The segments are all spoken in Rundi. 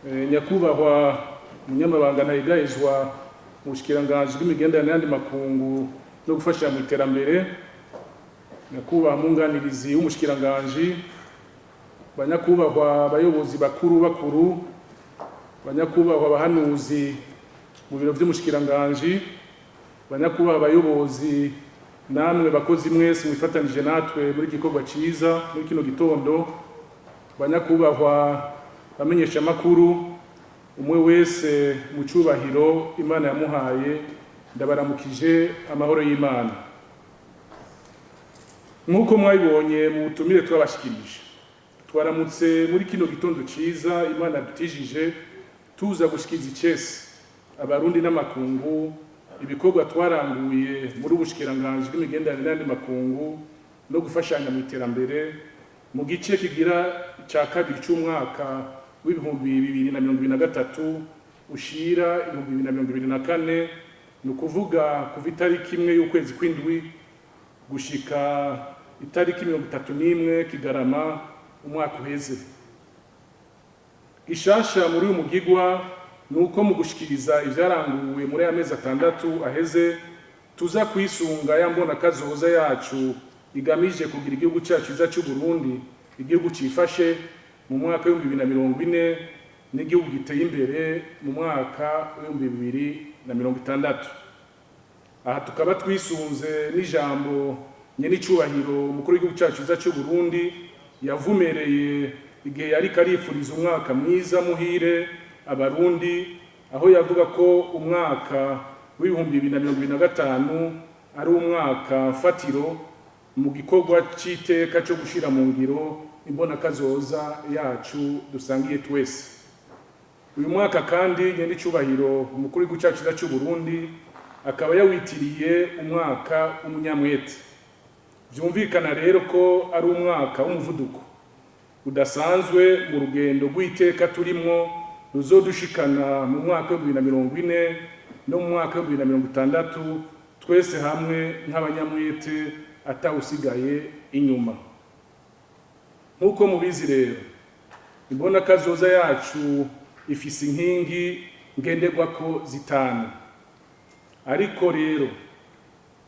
Nyakubahwa Munyamabanga Ntayigayizwa mu Bushikiranganji bw'Imigenderanire n'ayandi makungu no gufasha mu iterambere, nyakubahwa mwunganirizi w'umushikiranganji, banyakubahwa abayobozi bakuru bakuru, banyakubahwa abahanuzi mu biro vy'umushikiranganji, banyakubahwa abayobozi, namwe bakozi mwese mwifatanije natwe muri gikorwa ciza muri kino gitondo, banyakubahwa bamenyesha makuru, umwe wese mu cubahiro Imana yamuhaye, ndabaramukije amahoro y'Imana. Nk'uko mwabibonye mu butumire twabashikirije, twaramutse muri kino gitondo ciza Imana dutijije tuza gushikiza icese Abarundi n'amakungu ibikorwa twaranguye muri Ubushikiranganji bw'Imigenderanire n'ayandi makungu no gufashanya mu iterambere mu gice kigira ca kabiri c'umwaka w'2023 ushira 2024, ni ukuvuga kuva itariki 1 y'ukwezi kw'indwi gushika itariki 31 Kigarama umwaka uheze. Gishasha muri uyu mugigwa ni uko mu gushikiriza ivyaranguwe muri aya mezi 6 aheze, tuza kwisunga ya mbona kazoza yacu igamije kugira igihugu cyacu cyiza cy'u Burundi igihugu cifashe mu mwaka w'2040 n'igihugu giteye imbere mu mwaka w'2060. Aha tukaba twisunze n'ijambo nyenicubahiro umukuru w'igihugu cyacu cyiza cy'u Burundi yavumereye igihe yariko arifuriza umwaka mwiza muhire Abarundi, aho yavuga ko umwaka w'2025 ari umwaka fatiro mu gikorwa c'iteka co gushira mu ngiro imbonakazoza yacu dusangiye twese. Uyu mwaka kandi nyenicubahiro umukuru w'igihugu cyacu cyiza cy'u Burundi akaba yawitiriye umwaka w'umunyamwete. Vyumvikana rero ko ari umwaka w'umuvuduko udasanzwe mu rugendo rw'iteka turimwo ruzodushikana mu mwaka w'2040 no mu mwaka w'2060, twese hamwe nk'abanyamwete, atawusigaye inyuma. Nk'uko mubizi rero, imbonakazoza yacu ifise inkingi ngenderwako zitanu. Ariko rero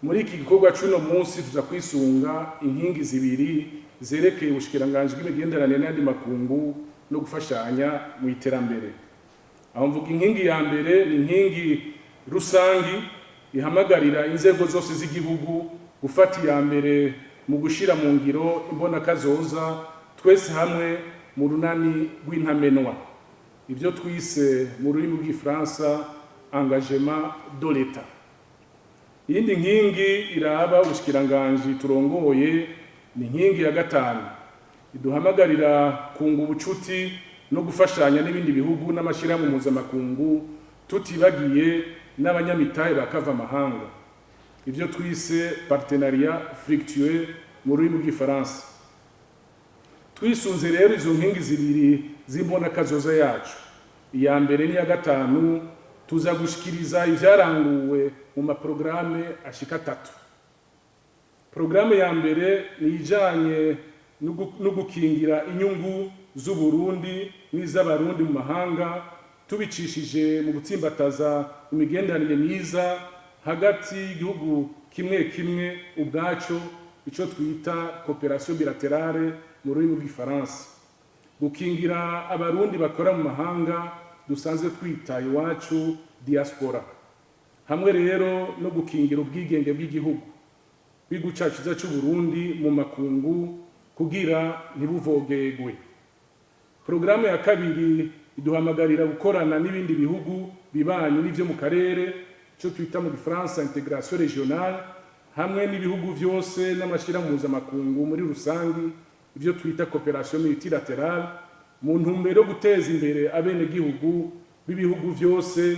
muri iki gikorwa c'uno munsi tuza kwisunga inkingi zibiri zerekeye Ubushikiranganji bw'Imigenderanire n'ayandi makungu no gufashanya mu iterambere. Aho mvuga inkingi ya mbere ni inkingi rusangi ihamagarira inzego zose z'igihugu gufata iya mbere mu gushira mu ngiro imbonakazoza twese hamwe mu runani rw'intamenwa, ibyo twise mu rurimi rw'Igifaransa engagement de l'État. Iyindi nkingi iraba ubushikiranganji turongoye ni inkingi ya gatanu, iduhamagarira kunga ubucuti no gufashanya n'ibindi bihugu n'amashyirahamwe mpuzamakungu, tutibagiye n'abanyamitahe bakava amahanga, ibyo twise partenariat fructueux mu rurimi rw'Igifaransa. Twisunze rero izo nkingi zibiri z'imbonakazoza yacu, iya mbere n'iya gatanu, tuza gushikiriza ivyaranguwe mu maporogaramu ashika atatu. Porogaramu ya mbere ni ijanye no gukingira inyungu z'Uburundi n'iz'Abarundi mu mahanga, tubicishije mu gutsimbataza imigenderanire myiza hagati y'igihugu kimwe kimwe ubwaco, ico twita coopération bilatérale mu rurimi rw'Igifaransa, gukingira Abarundi bakora mu mahanga dusanzwe twita iwacu diaspora, hamwe rero no gukingira ubwigenge bw'igihugu bw'igihugu cacu ciza c'u Burundi mu makungu kugira ntibuvogegwe. Porogaramu ya kabiri iduhamagarira gukorana n'ibindi bihugu bibanyi n'ivyo mu karere, ico twita mu Gifaransa intégration régionale, hamwe n'ibihugu vyose n'amashirahamwe mpuzamakungu muri rusangi, ivyo twita coopération multilatérale, mu ntumbero yo guteza imbere abenegihugu b'ibihugu vyose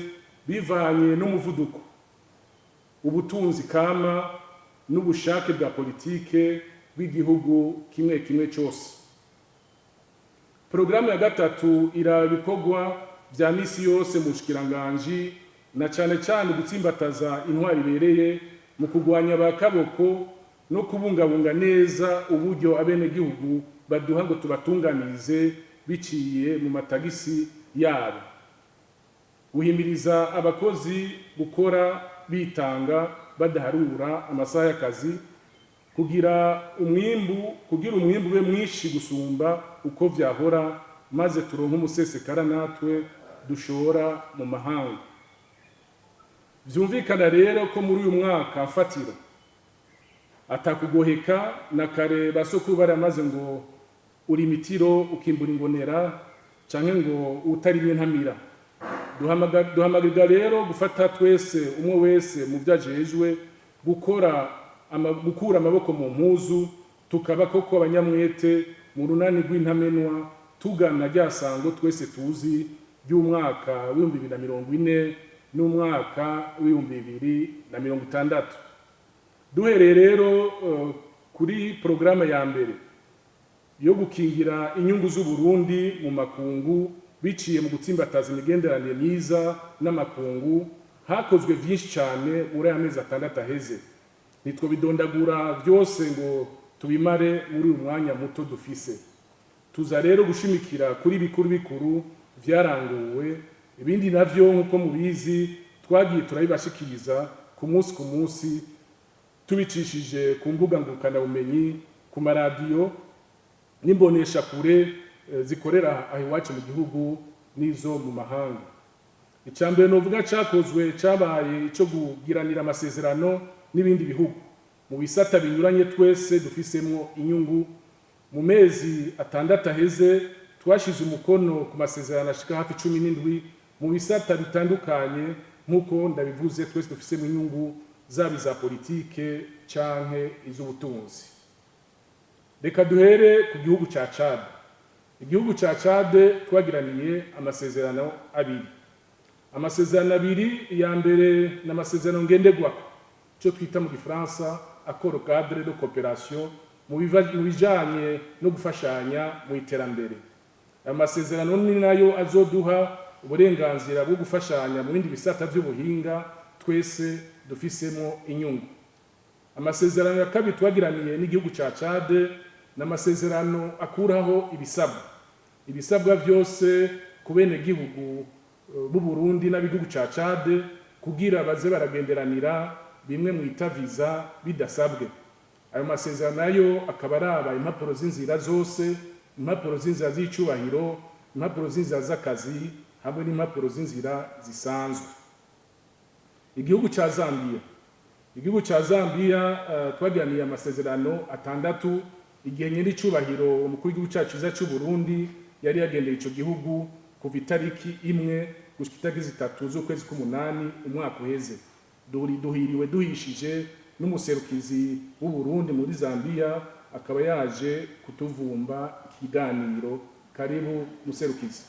bivanye n'umuvuduko, ubutunzi kama n'ubushake bwa politike bw'igihugu kimwe kimwe cose. Porogaramu ya gatatu iraba ibikorwa vya misi yose mu bushikiranganji, na cane cane gutsimbataza intwari ibereye mu kurwanya ba kaboko no kubungabunga neza uburyo abenegihugu baduha ngo tubatunganirize, biciye biciye mu matagisi yabo. Guhimiriza abakozi gukora bitanga, badaharura amasaha y'akazi, kugira umwimbu ube mwinshi gusumba uko vyahora, maze turonke umusesekara natwe dushora mu mahanga. Vyumvikana rero ko muri uyu mwaka mfatiro atakugoheka. Na kare basokuru baramaze ngo uri imitiro ukimbura ingonera, canke ngo utarimye ntamira. Duhamagarirwa rero gufata twese, umwe wese mu vyo ajejwe, gukora gukura amaboko mu mpuzu, tukaba koko abanyamwete mu runani rw'intamenwa, tugana rya sango twese tuzi ry'umwaka w'2040 n'umwaka w'2060. Duhereye rero kuri porogaramu ya mbere yo gukingira inyungu z'Uburundi mu makungu biciye mu gutsimbataza imigenderanire myiza n'amakungu, hakozwe vyinshi cyane muri aya mezi 6 aheze. Nitwo bidondagura byose ngo tubimare muri uyu mwanya muto dufise. Tuza rero gushimikira kuri bikuru bikuru vyaranguwe. Ibindi navyo, nk'uko mubizi, twagiye turabibashikiriza ku munsi ku munsi, tubicishije ku mbuga ngurukanabumenyi, ku maradiyo n'imboneshakure zikorera aho iwacu mu gihugu n'izo mu mahanga. Icya mbere novuga cyakozwe cyabaye icyo kugiranira amasezerano n'ibindi bihugu mu bisata binyuranye twese dufisemwo inyungu. Mu mezi 6 aheze twashize umukono ku masezerano ashika hafi 17 mu bisata bitandukanye, nk'uko ndabivuze, twese dufisemo inyungu, zaba iza politike canke iz'ubutunzi. Reka duhere ku gihugu ca Chad. Igihugu ca Chad twagiraniye amasezerano abiri. Amasezerano abiri ya mbere ni amasezerano ngenderwako, icyo twita mu Gifaransa accord cadre de coopération, mu bijanye no gufashanya mu iterambere. Ayo masezerano ni nayo azoduha uburenganzira bwo gufashanya mu bindi bisata by'ubuhinga twese dufisemo inyungu. Amasezerano ya kabiri twagiraniye n'igihugu ca Chad ni amasezerano akuraho ibisabwa byose ku benegihugu b'u Burundi n'abigihugu ca Chad, kugira baze baragenderanira bimwe mu visa bidasabwe. Ayo masezerano nayo akaba araba impapuro z'inzira zose: impapuro z'inzira z'icubahiro, impapuro z'inzira z'akazi hamwe n'impapuro z'inzira zisanzwe. Igihugu ca Zambia. Igihugu ca Zambia twagiraniye amasezerano 6 igihe nyiri icubahiro umukuru w'igihugu cacu ciza c'u Burundi yari yagendeye ico gihugu kuva itariki 1 gushika itariki 3 z'ukwezi k'umunani umwaka uheze. Duhiriwe duhishije n'umuserukizi w'u Burundi muri Zambia akaba yaje kutuvumba ikiganiro. Karibu, muserukizi.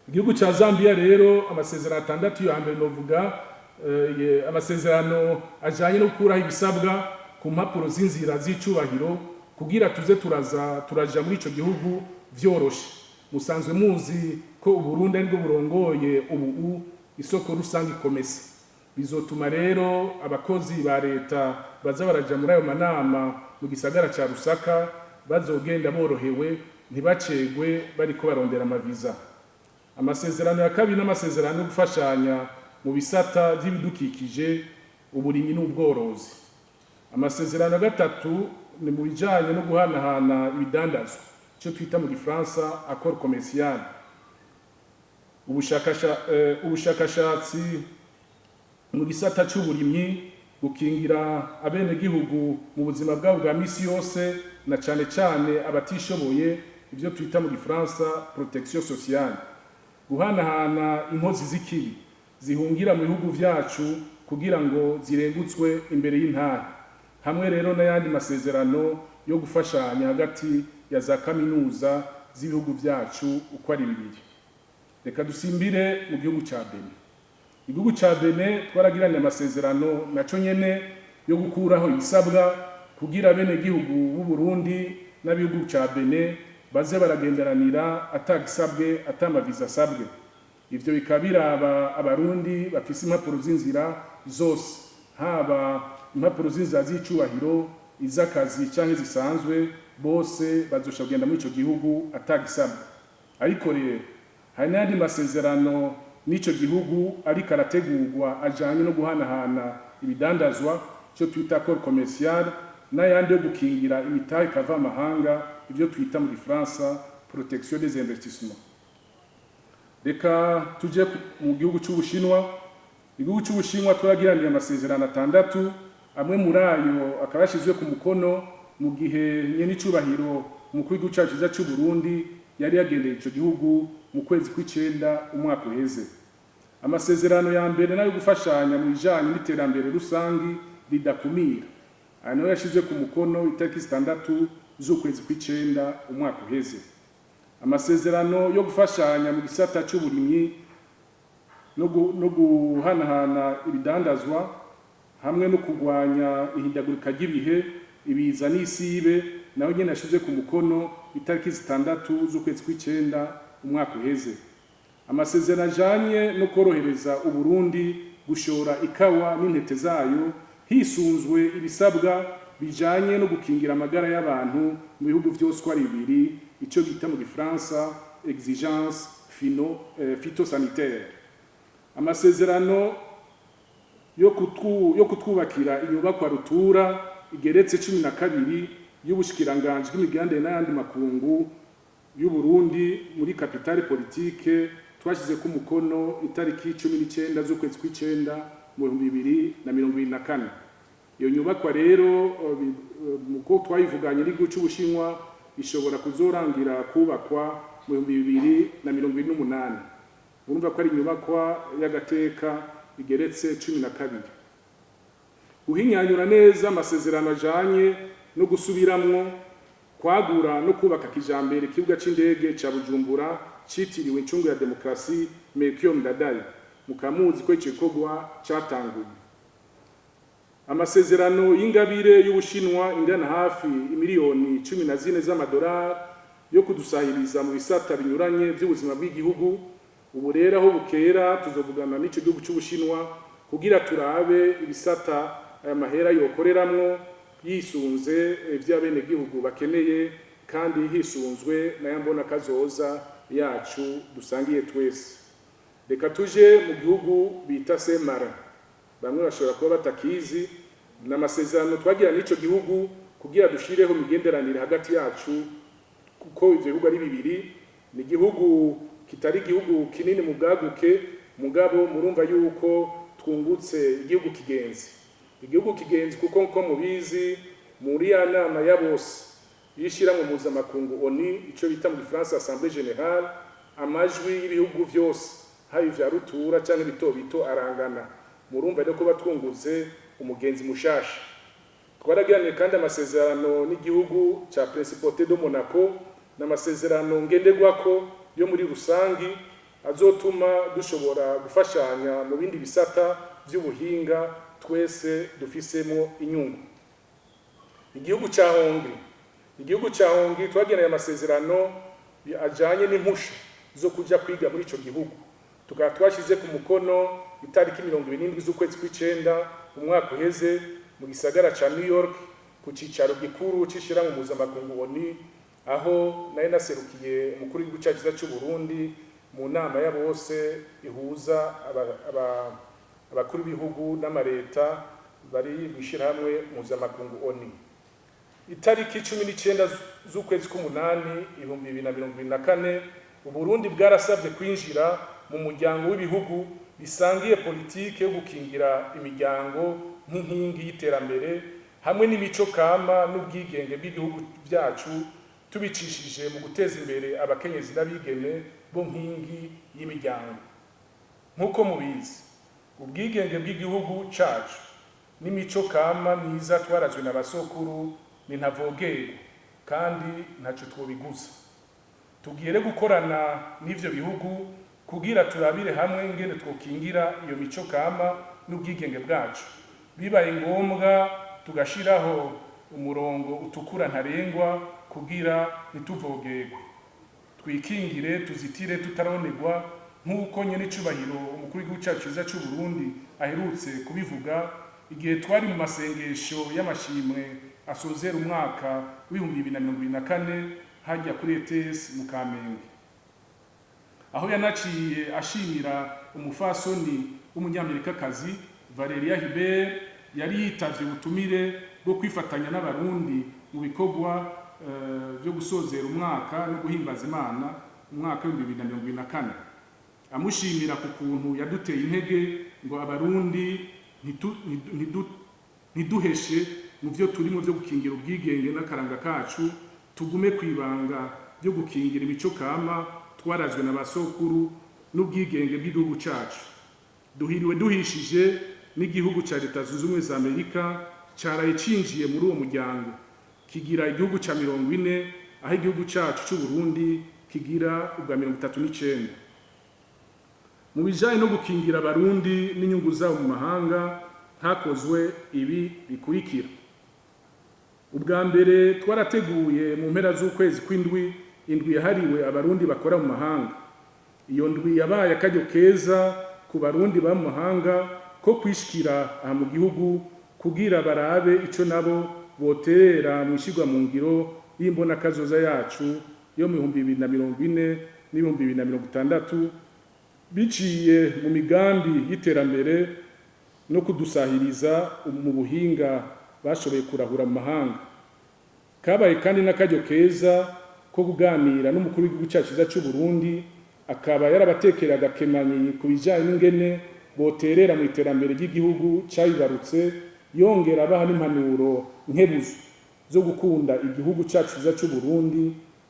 Igihugu ca Zambia rero, amasezerano 6 ya mbere novuga amasezerano ajanye no gukuraho ibisabwa ku mpapuro z'inzira z'icubahiro, kugira tuze turaza turaja muri ico gihugu vyoroshe. Musanzwe muzi ko Uburundi aribwo burongoye ubu isoko rusange COMESA. Bizotuma rero abakozi ba leta baza baraja muri ayo manama mu gisagara ca Lusaka bazogenda borohewe, ntibacegwe bariko barondera amaviza. Amasezerano ya kabiri n'amasezerano yo gufashanya mu bisata by'ibidukikije, uburimyi n'ubworozi. Amasezerano ya gatatu ni mu bijanye no guhanahana ibidandazwa, icyo twita mu Gifaransa accord commercial. Ubushakashatsi mu gisata c'uburimyi, gukingira abenegihugu mu buzima bwabo bwa misi yose, na cane cane abatishoboye, ibyo twita mu Gifaransa protection sociale, guhanahana inkozi z'ikibi zihungira mu bihugu vyacu kugira ngo zirengutswe imbere y'intara, hamwe rero n'ayandi masezerano yo gufashanya hagati ya za kaminuza z'ibihugu vyacu uko ari bibiri. Reka dusimbire mu gihugu ca Benin. Igihugu ca Benin twaragiranye amasezerano naco nyene yo gukuraho ibisabwa kugira bene gihugu b'u Burundi n'abihugu ca Benin baze baragenderanira atagisabwe, atamaviza asabwe. Ivyo bikaba biraba Abarundi bafise impapuro z'inzira zose, haba impapuro z'inzira z'icubahiro, iz'akazi canke zisanzwe. Bose bazosha kugenda muri ico gihugu atagisabwa. Ariko rero hari n'ayandi masezerano n'ico gihugu ariko arategurwa, ajanye no guhanahana ibidandazwa, icyo twita accord commercial, n'ayandi yo gukingira imitahe kava amahanga, ibyo twita mu Gifaransa protection des investissements. Reka tuje mu gihugu cy'Ubushinwa. Igihugu cy'Ubushinwa twaragiraniye amasezerano atandatu, amwe muri ayo akaba yashyizwe ku mukono mu gihe nyenicubahiro umukuru w'igihugu cyacu cyiza cy'u Burundi yari yagendeye ico gihugu mu kwezi kw'icenda umwaka uheze. Amasezerano ya mbere nayo gufashanya mu bijanye n'iterambere rusangi ridakumira, aya nayo yashyizwe ku mukono itariki 6 z'ukwezi kw'icenda umwaka uheze. Amasezerano yo gufashanya mu gisata c'uburimyi no guhanahana ibidandazwa hamwe no kurwanya ihindagurika ry'ibihe, ibiza n'isibe, nayo nyene yashize ku mukono itariki 6 z'ukwezi kw'icenda umwaka uheze. Amasezerano ajanye no korohereza Uburundi gushora ikawa n'intete zayo hisunzwe ibisabwa bijanye no gukingira amagara y'abantu mu bihugu vyose uko ari bibiri, ico bita mu Gifaransa exigence phytosanitaire. Amasezerano yo kutwubakira inyubakwa rutura igeretse 12 y'ubushikiranganji bw'imigenderanire n'ayandi makungu y'u Burundi muri capitale politique, twashize ku mukono itariki 19 z'ukwezi kw'icenda mu 2024. Iyo nyubakwa rero, muko twayivuganye n'igihugu c'Ubushinwa, ishobora kuzorangira kubakwa mu 2028. Urumva ko ari inyubakwa y'agateka igeretse 12. Guhinyanyura neza amasezerano ajanye no gusubiramwo, kwagura no kubaka kijambere ikibuga c'indege ca Bujumbura citiriwe incungu ya demokarasi Melchior Ndadaye, mukamuzi ko ico gikorwa catanguye. Amasezerano y'ingabire y'Ubushinwa ingana hafi imiliyoni 14 z'amadolari yo kudusahiriza mu bisata binyuranye by'ubuzima bw'igihugu. Ubu rero aho bukera tuzovugana n'ico gihugu c'Ubushinwa kugira turabe ibisata aya mahera yokoreramwo, yisunze ivy'abenegihugu bakeneye kandi hisunzwe nayo mbona kazoza yacu dusangiye twese. Reka tuje mu gihugu bita Semara, bamwe bashobora kuba batakizi. Ni amasezerano twagira n'ico gihugu kugira dushireho imigenderanire hagati yacu, kuko ivyo bihugu ari bibiri. Ni igihugu kitari igihugu kinini mu bwaguke, mugabo murumva yuko twungutse igihugu kigenzi, igihugu kigenzi, kuko nko mubizi, muri ya nama ya bose y'ishirahamwe mpuzamakungu ONU, ico bita mu Gifaransa Assemblée Générale, amajwi y'ibihugu vyose, haba ivya rutura canke bito bito, arangana. Murumva rero ko batwungutse umugenzi mushasha. Twaragiraniye kandi amasezerano n'igihugu ca Principauté de Monaco, n'amasezerano ngenderwako yo muri rusangi azotuma dushobora gufashanya mu bindi bisata vy'ubuhinga twese dufisemo inyungu. Igihugu ca Hongrie. Igihugu ca Hongrie twageneye amasezerano ajanye n'impusha zo kuja kwiga muri ico gihugu, tukaba twashize ku mukono itariki 27 z'ukwezi kw'icenda umwaka uheze mu gisagara ca New York, ku cicaro gikuru c'ishirahamwe mpuzamakungu ONU, aho nari naserukiye umukuru w'igihugu cacu cyiza c'u Burundi mu nama ya bose ihuza abakuru b'ibihugu n'amareta bari mw'ishirahamwe mpuzamakungu ONU. Itariki 19 z'ukwezi k'umunani 2024, Uburundi bwarasabye kwinjira mu muryango w'ibihugu bisangiye politike yo gukingira imiryango nk'inkingi y'iterambere hamwe n'imico kama n'ubwigenge bw'igihugu byacu, tubicishije mu guteza imbere abakenyezi n'abigeme bo nkingi y'imiryango. Nk'uko mubizi, ubwigenge bw'igihugu cacu n'imico kama myiza twarazwe na basokuru ni ntavogerwa kandi ntaco twobiguza. Tugiye gukorana n'ivyo bihugu kugira turabire hamwe ingene twokingira iyo mico kama n'ubwigenge bwacu, bibaye ngombwa tugashiraho umurongo utukura ntarengwa kugira ntituvogerwe, twikingire, tuzitire tutaronerwa, nk'uko nyene icubahiro umukuru w'igihugu cacu ciza c'u Burundi aherutse kubivuga igihe twari mu masengesho y'amashimwe. asozera umwaka w'2024 hajya kuri ETS mu Kamenge, aho yanaciye ashimira umufasoni w'Umunyamerikakazi Valeria Hubert yari yitavye ubutumire bwo kwifatanya n'Abarundi mu bikorwa byo gusozera umwaka no guhimbaza Imana umwaka w'2024, amushimira ku kuntu yaduteye intege ngo Abarundi ntiduheshe mu byo turimo byo gukingira ubwigenge n'akaranga kacu, tugume kwibanga ryo gukingira imico kama twarazwe na basokuru n'ubwigenge bw'igihugu cacu. Duhiriwe duhishije n'igihugu ca Leta Zunze Ubumwe za Amerika caraye cinjiye muri uwo muryango, kigira igihugu ca 40, aho igihugu cacu c'u Burundi kigira ubwa 39. Mu bijanye no gukingira Abarundi n'inyungu zabo mu mahanga, hakozwe ibi bikurikira: Ubwa mbere, twarateguye mu mpera z'ukwezi kw'indwi indwi yahariwe Abarundi bakora mu mahanga. Iyo ndwi yabaye akaryo keza ku Barundi baba mu mahanga ko kwishikira aha mu gihugu kugira barabe ico nabo boterera mu ishirwa mu ngiro y'imbonakazoza yacu yo mu 2040 n'2060, biciye mu migambi y'iterambere no kudusahiriza mu buhinga bashoboye kurahura mu mahanga. Kabaye kandi n'akaryo keza ko kuganira n'umukuru w'igihugu cyacu cyiza cy'u Burundi, akaba yarabatekereye agakemanyi ku bijyanye n'ingene boterera mu iterambere ry'igihugu cyabibarutse, yongera abaha n'impanuro nkebuzo zo gukunda igihugu cyacu cyiza cy'u Burundi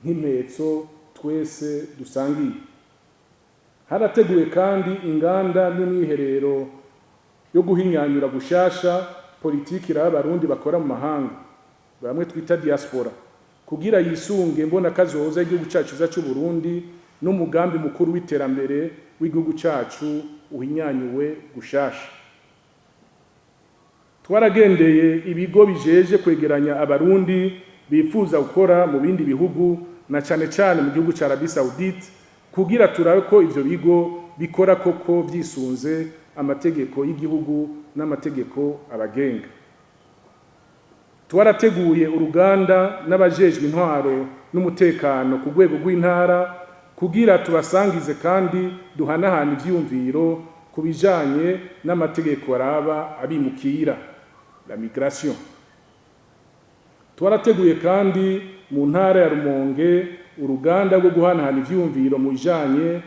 nk'impetso twese dusangiye. Harateguwe kandi inganda n'imyiherero yo guhinyanyura gushasha politiki iraba Abarundi bakora mu mahanga, bamwe twita diaspora, kugira yisunge mbona kazoza igihugu cyacu cyiza cy'u Burundi n'umugambi mukuru w'iterambere w'igihugu cyacu uhinyanyuwe gushasha. Twaragendeye ibigo bijeje kwegeranya Abarundi bifuza gukora mu bindi bihugu, na cane cane mu gihugu ca Arabie Saoudite, kugira turabe ko ivyo bigo bikora koko vyisunze amategeko y'igihugu n'amategeko abagenga. Twarateguye uruganda n'abajejwe intwaro n'umutekano ku rwego rw'intara kugira tubasangize kandi duhanahana ivyiyumviro ku bijanye n'amategeko araba abimukira, la migration. Twarateguye kandi mu ntara ya Rumonge uruganda rwo guhanahana ivyiyumviro mu bijanye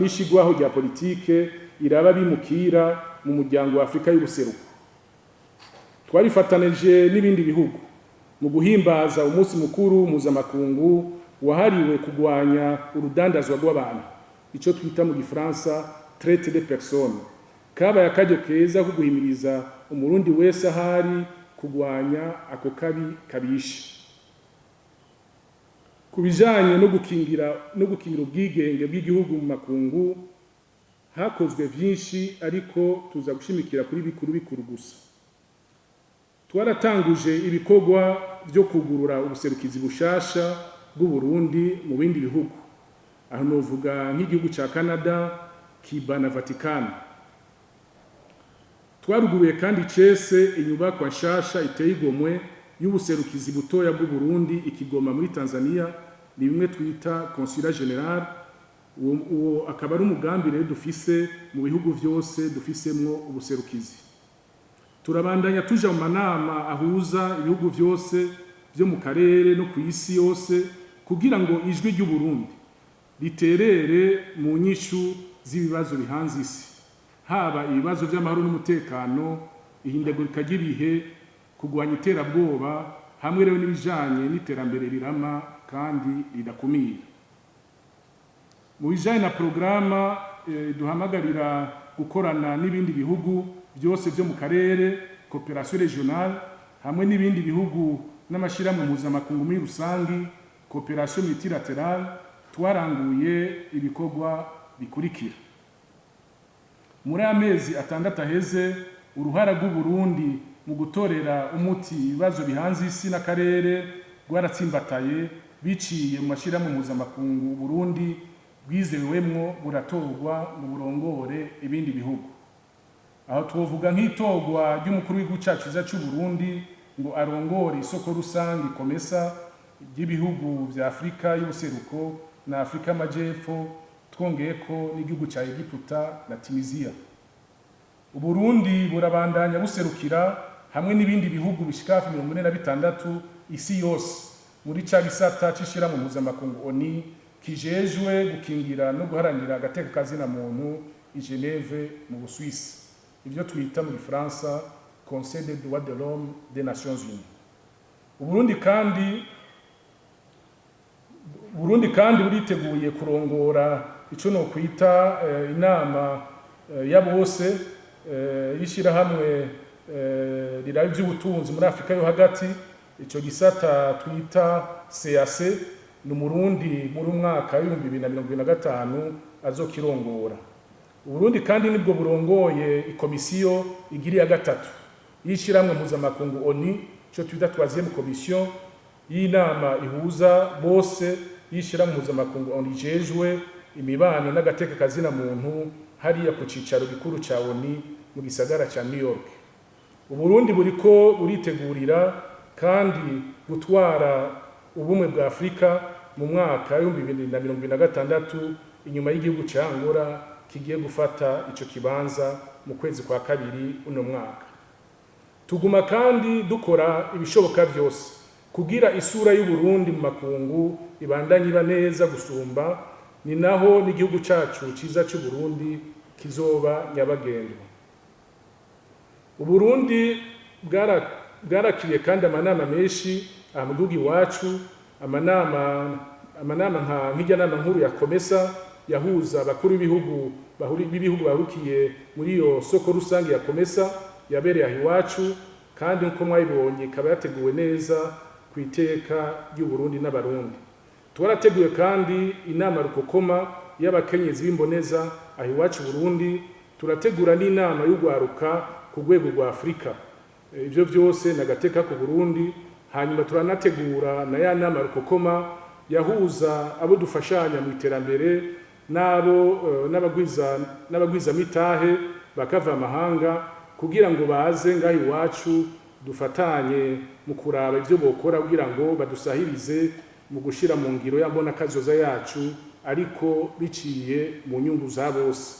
n'ishigwaho rya politike iraba bimukira mu muryango wa Afrika y'Ubuseruko. Twarifatanije n'ibindi bihugu mu guhimbaza umunsi mukuru mpuzamakungu wahariwe kugwanya urudandazwa rw'abantu, ico twita mu Gifaransa traite de personnes. Kabaye akaryo keza ko guhimiriza Umurundi wese ahari kugwanya ako kabi kabishe. Ku bijanye no gukingira ubwigenge bw'igihugu mu makungu, hakozwe vyinshi, ariko tuza gushimikira kuri bikuru bikuru gusa. Twaratanguje ibikorwa vyo kugurura ubuserukizi bushasha bw'u Burundi mu bindi bihugu, aho novuga nk'igihugu ca Canada, Cuba na Vatican. Twaruguruye kandi cese inyubakwa nshasha iteye igomwe y'ubuserukizi butoya bw'u Burundi i Kigoma muri Tanzania, ni bimwe twita consulat général. Uwo akaba ari umugambi rero dufise mu bihugu vyose dufisemwo ubuserukizi. Turabandanya tuja mu manama ahuza ibihugu vyose vyo mu karere no ku isi yose kugira ngo ijwi ry'u Burundi riterere mu nyishu z'ibibazo bihanze isi, haba ibibazo vy'amahoro n'umutekano, ihindagurika ry'ibihe, kugwanya iterabwoba, hamwe rero n'ibijanye n'iterambere rirama kandi ridakumira. Mu bijanye na porogaramu duhamagarira gukorana n'ibindi bihugu byose byo mu karere, coopération régionale, hamwe n'ibindi bihugu n'amashyirahamwe mpuzamakungu muri rusangi, coopération multilatérale, twaranguye ibikorwa bikurikira. Muri amezi 6 aheze, uruhara rw'u Burundi mu gutorera umuti ibibazo bihanze isi n'akarere rwaratsimbataye biciye mu mashyirahamwe mpuzamakungu Burundi bwizewemwo, buratorwa mu burongore ibindi bihugu. Aho twovuga nk'itorwa ry'umukuru w'igihugu cyacu cyiza cy'u Burundi. ngo arongore isoko rusange COMESA ry'ibihugu vya Afrika y'ubuseruko na Afrika y'amajepfo, twongeyeko n'igihugu ca Egiputa na Tunisia. Uburundi burabandanya buserukira hamwe n'ibindi bihugu bishika hafi 46 isi yose muri ca gisata c'ishirahamwe mpuzamakungu ONU kijejwe gukingira no guharanira agateka kazina muntu i Geneve mu Busuwisi, ivyo twita mu gifaransa Conseil des droits de l'homme des Nations Unies. Uburundi kandi buriteguye kurongora ico no kwita inama ya bose y'ishirahamwe riraba ivy'ubutunzi muri Afrika yo hagati, ico gisata twita CAC. Ni Umurundi muri umwaka w'2025 azokirongora. Uburundi kandi nibwo burongoye ikomisiyo igiri ya gatatu y'ishirahamwe mpuzamakungu ONU, ico twita troisième commission y'inama ihuza bose y'ishirahamwe mpuzamakungu ONU ijejwe imibano n'agateka kazina muntu, hariya ku cicaro gikuru ca ONU mu gisagara ca New York. Uburundi buriko buritegurira kandi gutwara Ubumwe bwa Afrika mu mwaka w'2026, inyuma y'igihugu ca Angola kigiye gufata ico kibanza mu kwezi kwa kabiri uno mwaka. Tuguma kandi dukora ibishoboka vyose kugira isura y'Uburundi mu makungu ibandanye iba neza gusumba, ni naho n'igihugu cacu ciza c'Uburundi kizoba nyabagendwa. Uburundi bwarakiriye kandi amanama menshi aha mu gihugu iwacu, amanama nk'irya nama nkuru ya COMESA yahuza abakuru b'ibihugu bahukiye muri iyo soko rusange ya COMESA, yabereye aho iwacu, kandi nkuko mwabibonye ikaba yateguwe neza ku iteka ry'Uburundi n'Abarundi. Twarateguye kandi inama rukokoma y'abakenyezi b'imboneza aho iwacu Burundi, turategura n'inama y'ugwaruka ku rwego rwa Afurika. Ivyo vyose nagateka ku Burundi. Hanyuma turanategura na ya nama rukokoma yahuza abo dufashanya mu iterambere n'abo n'abagwiza mitahe bakava amahanga, kugira ngo baze ngaho iwacu dufatanye mu kuraba ivyo bokora kugira ngo badusahirize mu gushira mu ngiro ya mbona kazoza yacu, ariko biciye mu nyungu za bose.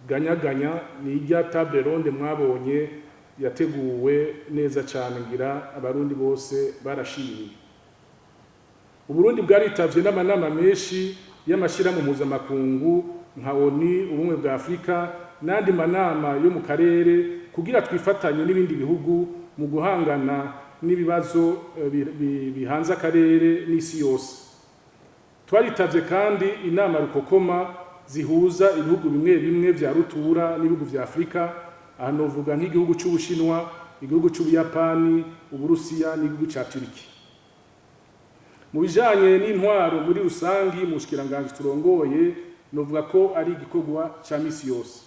Ganyaganya ni irya table ronde mwabonye yateguwe neza cyane, ngira Abarundi bose barashimiye. Uburundi bwaritavye n'amanama menshi y'amashirahamwe mpuzamakungu nka ONU, Ubumwe bwa Afurika n'andi manama yo mu karere, kugira twifatanye n'ibindi bihugu mu guhangana n'ibibazo bihanze akarere n'isi yose. Twaritavye kandi inama rukokoma zihuza ibihugu bimwe bimwe vya rutura n'ibihugu vya Afurika. Aha novuga nk'igihugu c'Ubushinwa, igihugu c'Ubuyapani, Uburusiya n'igihugu ca Turiki. Mu bijanye n'intwaro muri rusangi mu bushikiranganji turongoye, novuga ko ari igikorwa ca misi yose.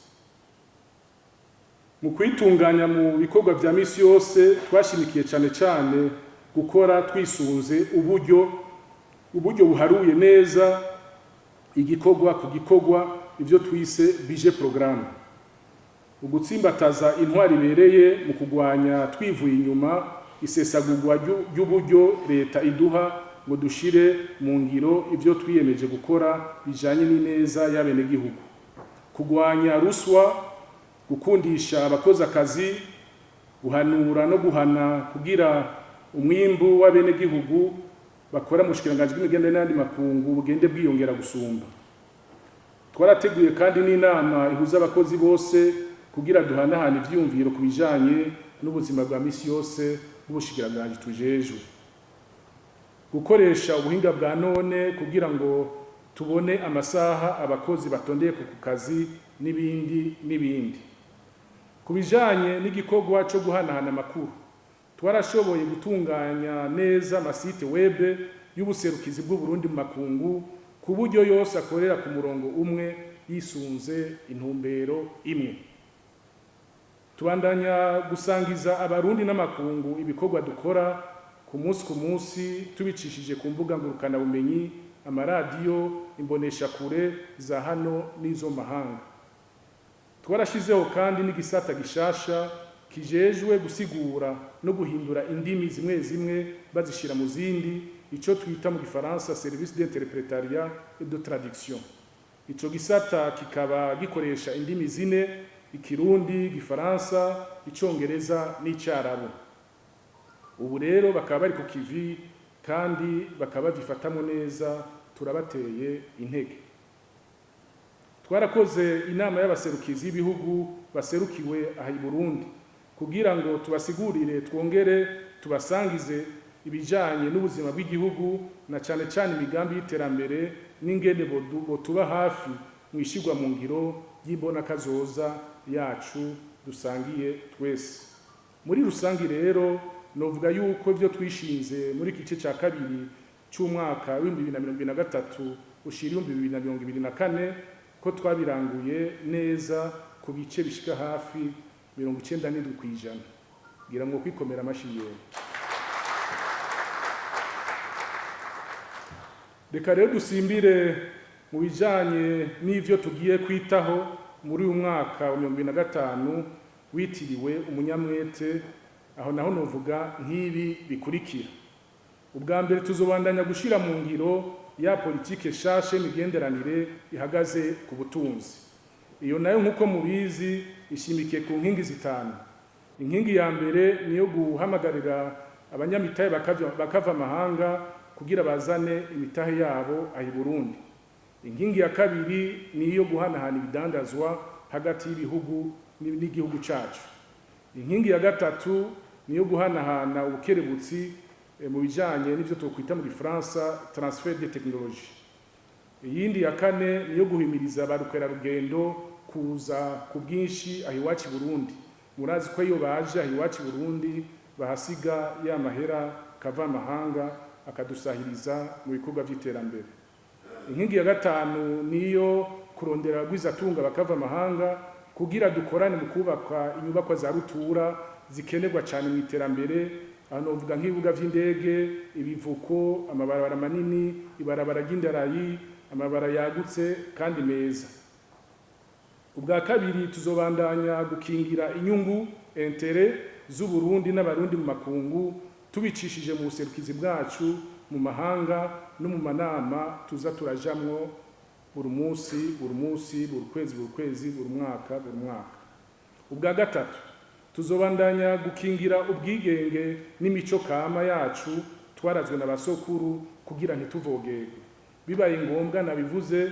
Mu kwitunganya mu bikorwa vya misi yose, twashimikiye cane cane gukora twisunze uburyo buharuye neza igikorwa ku gikorwa, ivyo twise budget programme, ugutsimbataza intwari ibereye mu kugwanya twivuye inyuma isesagurwa ry'uburyo leta iduha ngo dushire mu ngiro ivyo twiyemeje gukora bijanye n'ineza y'abenegihugu, kugwanya ruswa, gukundisha abakozi akazi, guhanura no guhana kugira umwimbu w'abenegihugu bakora mu bushikiranganji bw'imigenderanire n'ayandi makungu bugende bwiyongera gusumba. Twarateguye kandi n'inama ihuza abakozi bose kugira duhanahane ivyiyumviro ku bijanye n'ubuzima bwa misi yose bw'ubushikiranganji tujejwe, gukoresha ubuhinga bwa none kugira ngo tubone amasaha abakozi batondeye ku kazi, n'ibindi n'ibindi. Ku bijanye n'igikorwa co guhanahana amakuru, twarashoboye gutunganya neza ama sites web y'ubuserukizi bw'Uburundi mu makungu, ku buryo yose akorera ku murongo umwe yisunze intumbero imwe. Tubandanya gusangiza Abarundi n'amakungu ibikorwa dukora ku munsi ku munsi, tubicishije ku mbuga ngurukanabumenyi, amaradiyo, imboneshakure za hano n'izo mahanga. Twarashizeho kandi n'igisata gishasha kijejwe guhanahana amakuru Kijejwe gusigura no guhindura indimi zimwe zimwe bazishira mu zindi, ico twita mu Gifaransa service d'interprétariat et de traduction. Ico gisata kikaba gikoresha indimi zine: Ikirundi, Igifaransa, Icongereza n'Icarabu. Ubu rero bakaba bari ku kivi kandi bakaba babyifatamo neza, turabateye intege. Twarakoze inama y'abaserukizi b'ibihugu baserukiwe aha i Burundi kugira ngo tubasigurire, twongere tubasangize ibijanye n'ubuzima bw'igihugu, na cane cane imigambi y'iterambere n'ingene botuba hafi mu ishirwa mu ngiro y'imbonakazoza yacu dusangiye twese. Muri rusangi rero, novuga yuko ivyo twishinze muri iki gice ca kabiri c'umwaka w'2023 ushira 2024 ko twabiranguye neza ku bice bishika hafi 97%. Ngira ngo kwikomera amashi yewe. Reka rero dusimbire mu bijanye n'ivyo tugiye kwitaho muri uyu mwaka wa 2025 witiriwe umunyamwete. Aho naho novuga nk'ibi bikurikira: Ubwa mbere, tuzobandanya gushira mu ngiro ya politike shasha y'imigenderanire ihagaze ku butunzi. Iyo nayo, nk'uko mubizi, ishimikiye ku nkingi zitanu. Inkingi ya mbere niyo guhamagarira abanyamitahe bakava amahanga kugira bazane imitahe yabo aha i Burundi. Inkingi ya kabiri ni iyo guhanahana ibidandazwa hagati y'ibihugu n'igihugu cacu. Inkingi ya gatatu ni iyo guhanahana ubukerebutsi mu bijanye n'ivyo twokwita mu Gifaransa transfert de technologie. Iyindi ya kane ni iyo guhimiriza ba rukerarugendo kuza ku bwinshi aha iwacu i Burundi. Murazi ko iyo baje aha iwacu i Burundi bahasiga ya mahera kava amahanga akadusahiriza mu bikorwa vy'iterambere. Inkingi ya gatanu niyo kurondera abagwizatunga bakava amahanga kugira dukorane mu kubaka inyubakwa za rutura zikenerwa cyane mu iterambere. Aho novuga nk'ibibuga vy'indege, ibivuko, amabarabara manini, ibarabara ry'indarayi, amabarabara yagutse kandi meza. Ubwa kabiri, tuzobandanya gukingira inyungu, intérêts z'Uburundi n'Abarundi mu makungu, tubicishije mu buserukizi bwacu mu mahanga no mu manama tuza turajamwo buri munsi buri munsi, buri kwezi buri kwezi, buri mwaka buri mwaka. Ubwa gatatu, tuzobandanya gukingira ubwigenge n'imico kama yacu twarazwe na basokuru kugira ntituvogerwe. Bibaye ngombwa, nabivuze,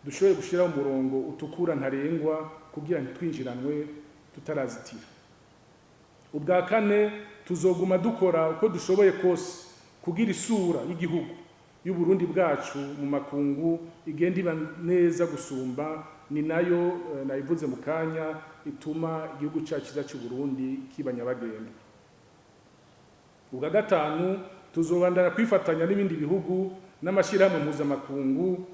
dushobore gushiraho umurongo utukura ntarengwa kugira ntitwinjiranwe tutarazitira. Ubwa kane, tuzoguma dukora uko dushoboye kose kugira isura y'igihugu y'Uburundi bwacu mu makungu igenda iba neza gusumba. Ni nayo nabivuze mu kanya ituma igihugu cyacu cyiza cy'u Burundi kiba nyabagendwa. Ubwa gatanu, tuzobandanya kwifatanya n'ibindi bihugu n'amashyirahamwe mpuzamakungu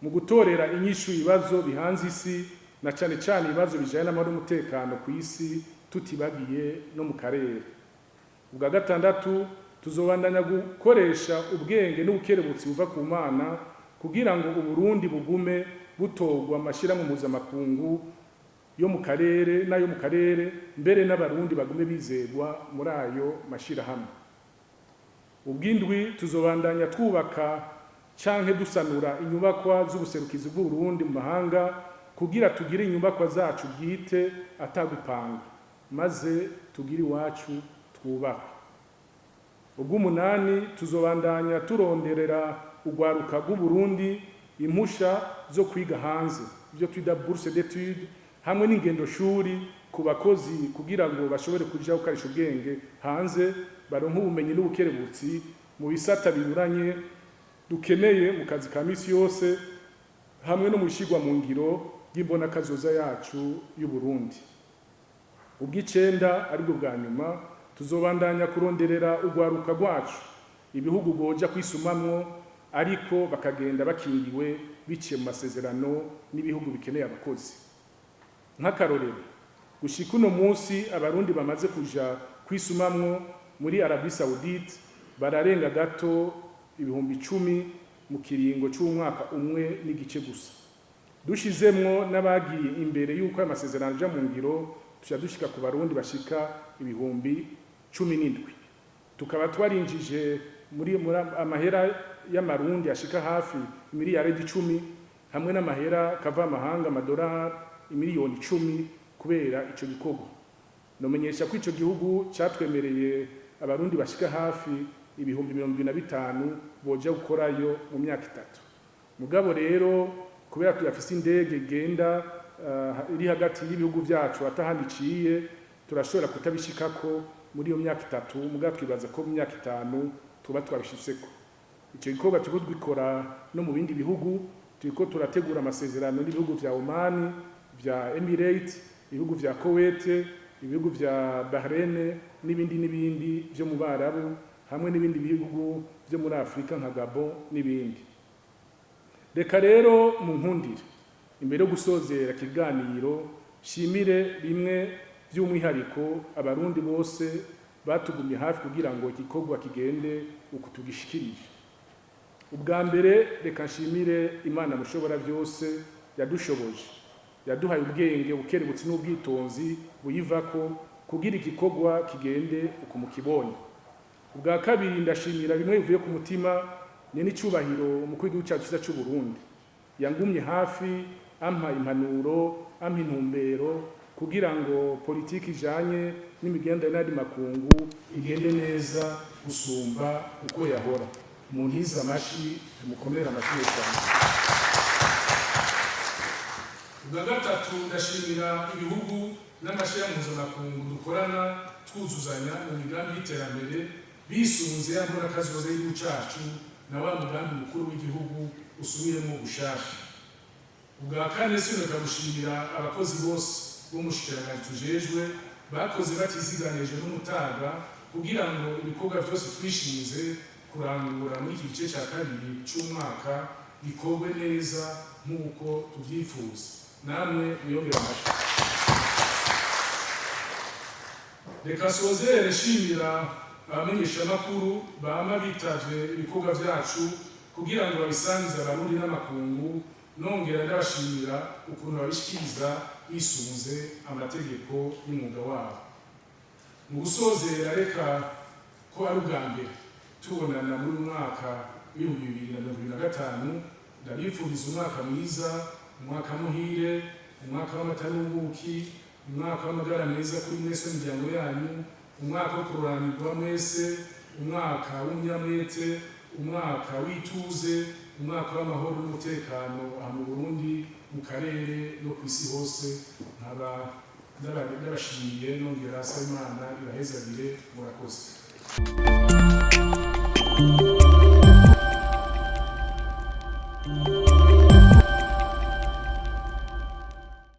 mu gutorera inyishu ibibazo bihanze isi, na cane cane ibibazo bijanye n'amahoro n'umutekano ku isi, tutibagiye no mu karere. Ubwa gatandatu, tuzobandanya gukoresha ubwenge n'ubukerebutsi buva ku Mana kugira ngo Uburundi bugume butorwa amashyirahamwe mpuzamakungu yo mu karere n'ayo mu karere, mbere n'Abarundi bagume bizerwa muri ayo mashyirahamwe. Ubwindwi, tuzobandanya twubaka canke dusanura inyubakwa z'ubuserukizi bw'Uburundi mu mahanga kugira tugire inyubakwa zacu bwite atagupanga, maze tugire iwacu twubaka. Ubw'umunani, tuzobandanya turonderera urwaruka rw'Uburundi impusha zo kwiga hanze, ibyo twita bourse d'études, hamwe n'ingendo shuri ku bakozi kugira ngo bashobore kuja gukarisha ubwenge hanze, baronke ubumenyi n'ubukerebutsi mu bisata binyuranye dukeneye mu kazi ka misi yose, hamwe no mu ishirwa mu ngiro ry'imbonakazoza yacu y'Uburundi. Ubw'icenda, aribwo bwa nyuma, tuzobandanya kuronderera urwaruka rwacu ibihugu boja kwisumamwo, ariko bakagenda bakingiwe biciye mu masezerano n'ibihugu bikeneye abakozi. Nk'akarorero, gushika uno munsi Abarundi bamaze kuja kwisumamwo muri Arabie Saoudite bararenga gato 10,000 mu kiringo c'umwaka umwe n'igice gusa. Dushizemwo n'abagiye imbere y'uko ayo masezerano aja mu ngiro, Tuca dushika ku Barundi bashika 17,000. Tukaba twarinjije muri amahera y'amarundi ashika hafi miliyari 10, hamwe n'amahera kava amahanga, amadolari 10 miliyoni, kubera ico gikorwa. Nomenyesha ko ico gihugu catwemereye Abarundi bashika hafi 75,000 boja gukorayo mu myaka 3. Mugabo rero kubera tuyafise indege igenda iri hagati y'ibihugu vyacu atahandi iciye, turashobora kutabishikako muri iyo myaka 3. Mugabo twibaza ko mu myaka 5 tuba twabishitseko. Ico gikorwa turiko tugikora no mu bindi bihugu. Turiko turategura amasezerano n'ibihugu vya Oman, vya Emirates, ibihugu vya Kuwait, ibihugu vya Bahrain n'ibindi n'ibindi vyo mu Barabu, hamwe n'ibindi bihugu vyo muri Afrika nka Gabon n'ibindi. Reka rero mu nkundire, imbere yo gusozera ikiganiro, shimire bimwe by'umwihariko Abarundi bose batugumye hafi kugira ngo igikorwa kigende uku tugishikirije. Ubwa mbere, reka nshimire Imana Mushobora byose yadushoboje, yaduhaye ubwenge, ubukerebutsi n'ubwitonzi buyivako kugira igikorwa kigende uku mukibonye. Ubwa kabiri, ndashimira bimwe bivuye ku mutima ni n'icubahiro umukuru w'igihugu cyacu cyiza cy'u Burundi, yangumye hafi, ampa impanuro, ampa intumbero kugira ngo politiki ijanye n'imigenderanire n'andi makungu igende neza gusumba uko yahora. Muntize amashi, tumukomere amashi cyane. Ubwa gatatu, ndashimira ibihugu n'amashirahamwe mpuzamakungu dukorana twuzuzanya mu migambi y'iterambere, bisunze ya mbonakazoza y'igihugu cacu na wa mugambi mukuru w'igihugu usubiyemo bushasha. Ubwa kane, sineka gushimira abakozi bose b'umushikiranganji tujejwe, bakoze batiziganije n'umutaga kugira ngo ibikorwa byose twishinze kurangura muri iki gice cya kabiri c'umwaka bikorwe neza nk'uko tubyifuza. Namwe mwiyongere amashyi. Reka sozere nshimira abamenyeshamakuru bama bitavye ibikorwa vyacu kugira ngo babisangize Abarundi n'amakungu, nongera ndabashimira ukuntu babishikiriza bisunze amategeko y'umwuga wabo. Mu gusozera, reka ko ari ubwa mbere tubonana muri uyu mwaka w'2025, ndabipfuriza umwaka mwiza, umwaka muhire, umwaka w'amata n'ubuki, umwaka w'amagara meza kuri mwese n'imiryango yanyu, umwaka wo kuroranirwa mwese, umwaka w'umunyamwete, umwaka w'ituze, umwaka w'amahoro n'umutekano aha mu Burundi, mu karere no ku isi hose. Nkaba ndabashimiye, nongera asaba Imana ibahezagire. Murakoze.